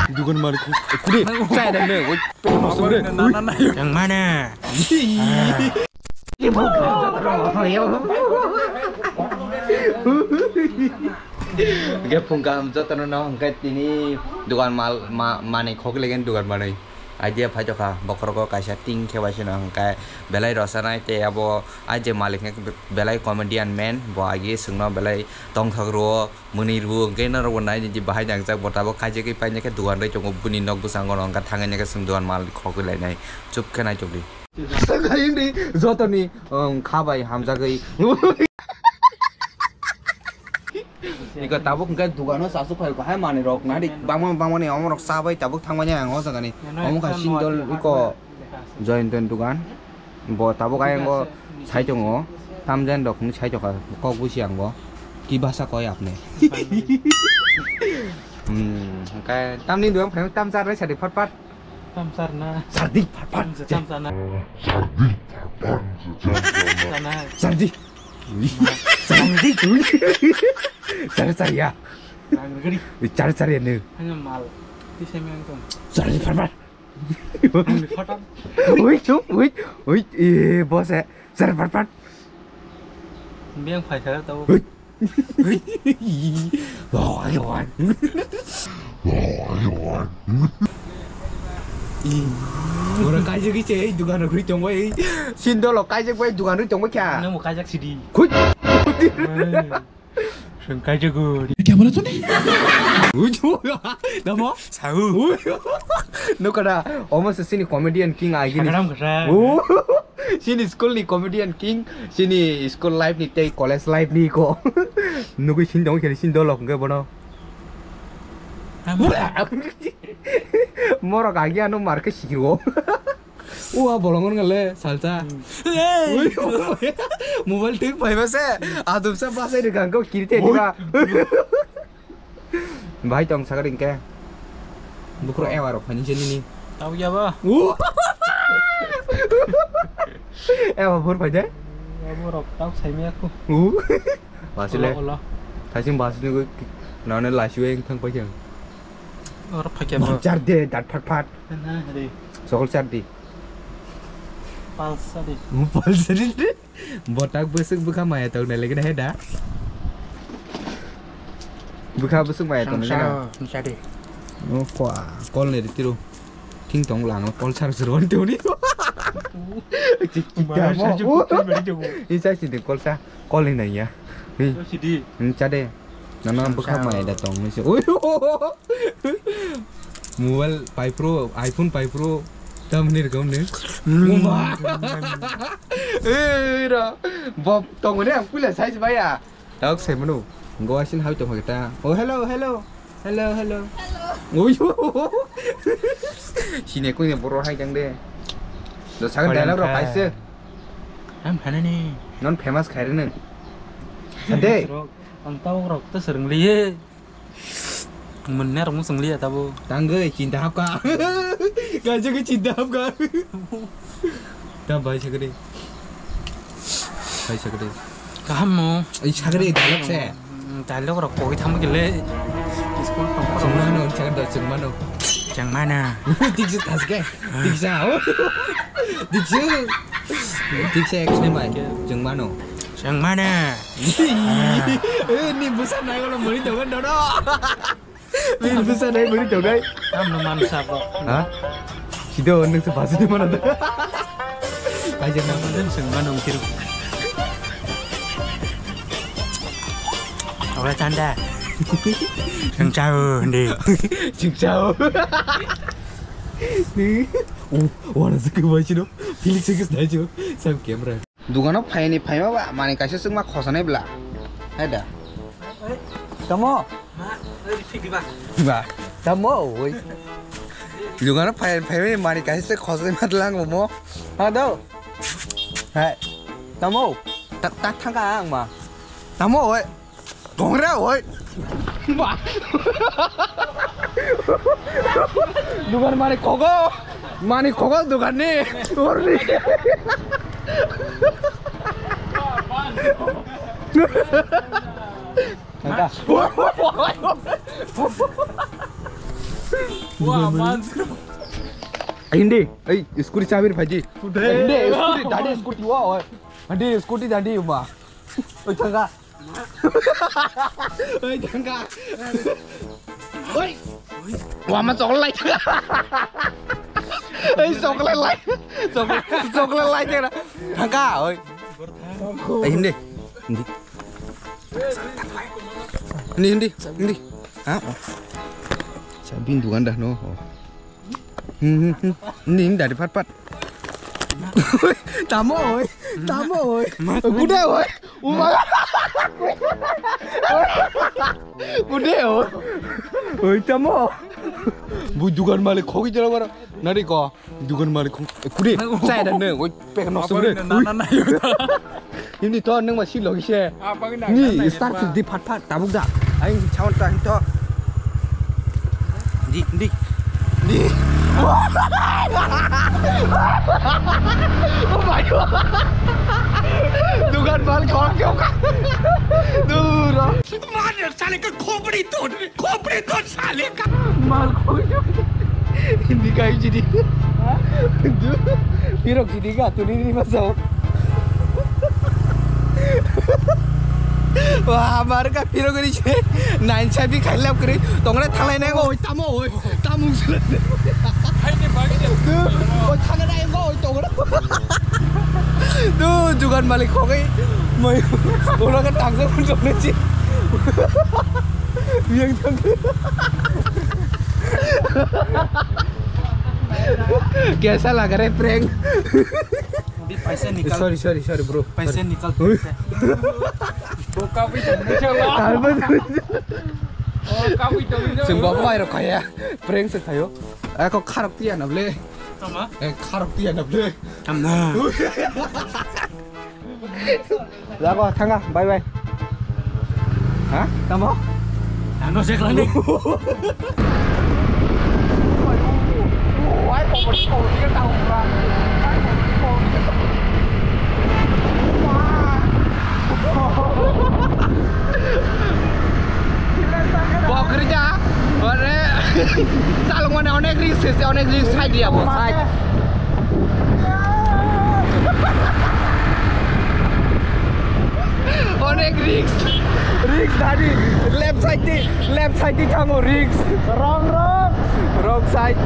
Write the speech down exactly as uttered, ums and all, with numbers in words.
Dugan malik. Kude, chai dan ne, oi, pengno sore. Yang mana? Hingke phung kaham jotono no hingke tini dugan mal ma-, manwi khogwi legen dugan manwi. Idea phaitokha bokhorogo kaisa ting khe bai sino hingke belai rwchanai tei abo ai je malik hingke belai comedian man bo agi swngno belai tongthok rwo mwnwi rwo hingke norokbo nai di bahai nangjak bo tabok kaijagwi painai khe dugan rwi tongo bini nok bwskango hingke thangwi nai khe swng dugan mal khogwi lainai chup khe naitokdi. Swkang di jotoni, um, kha bai hamjagwi. Iko tabuk hingke dugano chasuk phai ko hai manwi rok nari bangma bangmani omo rok cha bai tabuk thangmani ang o jaga ni. Omo kha sindol iko Joyonton dugan. Bo tabuk ayang o sai tongo. Tamjen rok ni sai tongkha kok busi ang bo. Ki bhasha koi apni? Hmm, hingke tamni dugan phai tam char rai sadi phat phat. Tam sarna. Sardi phat phat. Tam sa-, tam sarna. Sana. Sardi. Sardi. Sar sar ya. Rang gari. Sar sar ya ne. Hanya mal. Di semi ang tong. Sardi phat phat. Ang di phat. Wait, wait, wait. Eh, boss eh. Sar phat phat. Biang phai sa tau. Wait. Oro kaijak se ei dugan rwi tongbai. Sindolo kaijak bai dugan rwi tongbai kya? Nang bo kaijak sidi. Khui. Seng kaijak go. Kya bola tune? Uju. Namo? Sau. Nokada. Omo se sini comedian king agini. Sakaram kasa. Chini school ni comedian king, chini school life ni tei college life ni ko. Nugui sin dong khe sin dolok hwnkhe bono. Morok agi ano mar khe sikiro. Ua bolong ngale salsa. Ui, mobile tik pai ba se. Adum sa ba se de gang ko kirte ni ba. Bahai tong sakari hingke. Bukhro ewa rok phani se nini. Tau ya ba. Ewa bhur phai de. Ewa rok tau sai me aku. Basile. Ola, ola. Thaising basile ko nane lasiu eng thang pai khe. Oro phai khe ba. Char de dat phat phat. Na re. Sokol char di. Pal sari. Pal sari. Botak bwswk bwkha maya tong nai lagi na he da. Bwkha bwswk maya tong nai na. Nisa de. O kwa kol ni ritiro. Thing tong lang kol sar sir on toni. Isa sidi kol sa kol ni nai ya. Sidi. Cha de. Nana bwkha maya da tong nai se. Oi. Mobile pai pro, iPhone pai pro, tamni rwkam ni. Mama. Ei ra, bob tongone ang puila size baya. Tok se manu, goa sin hai tong ta. Oh, hello, hello. Hello, hello. Hello. Oi. Sine kuine boro hai jang de. Do sagan dialogue rok kaise. Am hanani. Non famous khairene. Sade. Ang tau rok ta sereng liye. Mwnne rok mwswng liya tabo. Tangwi chinta hapkha. Kaisa khe chinta hapkha. Ta bai sakri. Bai sakri. Kaham mo. Ai sakri dalok se. Dalok rok koi thang gele. School tong. Chwngmano, chwngmano. Chwngmano. Tiksa thaske. Tiksa. Tiksa. Tiksa action bai. Chwngmano. Chwngmano. Eh, ni busa nai wala mori dogan dono. Ni busa nai mori dogai. Am no man sabo. Ha? Sido nung se basi ni mana da. Kaje na. Mandan sing manung kiru. Ora tanda. Sing chao ndi. Sing chao. Ni. Oh, wana se ke bai chino. Felix se ke stai chino. Sam camera. Dugano phaini phaima ba mani kaisa chwngma khosanai bla. Hai da. Tamo. Ba. Tamo oi. Dugano phai phaima mani kaisa khosanai matlang mo. Ha do. Hai. Tamo. Ta ta thangka ang ma. Tamo oi. Tongra oi. Ba. Dugan mani kogo. Mani kogo dugan ni. Orni. Wah, man. Hindi, ei, scooty chabi phaji. Hindi, scooty, dadi scooty, wah, oi. Hindi, scooty dadi, wah. Oi, thangka. Oi, thangka. Oi. Wah, ma chocolate lai. Ei, chocolate lai. Chocolate, chocolate lai, thangka. Thangka, oi. Ei, hindi. Hindi. Hindi, hindi, hindi. Ha? Oh. Chabi dukan dah, no. Oh. Hmm, hmm, hmm. Hindi, hindi, dari pat, pat. Tamo, oi. Tamo, oi. Kuda, oi. Uma. Kuda, oi. Oi, tamo. Bu dukan malik khogi jalo bara. Nari ko. Dukan malik khong. Eh, kuda. Saya dan ne. Oi, pek nok sumre. Na, na, na, na. Ini to nang masih lagi se. Apa kena? Ni start di pat pat tabuk da. Aing chawan ta to. Di, di. Di. Oh my god. Dukan malik khong kyo ka. Dura. मार साले का खोपड़ी तोड़, खोपड़ी तोड़ साले का। Mal khoi. Hindi kai jidi. Pirok jidi ka tuni ni masao. Wah, mar ka pirok ni se. Nine sabi khailap kri. Tongre thalai nai oi tamo oi. Tamung sila. Hai ni bagi de. Oi thangna nai oi tongre. Du jugan malik khogai. Mai. Ora ka tangsa pun jomne chi. Yang tang. Kaisa laga re prank? अभी पैसे निकाल। Sorry, sorry, sorry, bro. पैसे निकाल, पैसे। वो काफी तो मुझे ला। वो काफी तो मुझे Sing ला। Babu airo kaya. Prank se kayo. Ako kharok tiya na ble. Tama? Eh, kharok tiya na ble. Tamna. Jago, thanga, bye bye. Ha? Tamo? Ano se klani? Bokrija, ore, chalok mane onek risk, onek risk, side dia bo, side. Onek risk. Risk tadi. Left side di, left side di thango risk. Wrong, wrong. Wrong side.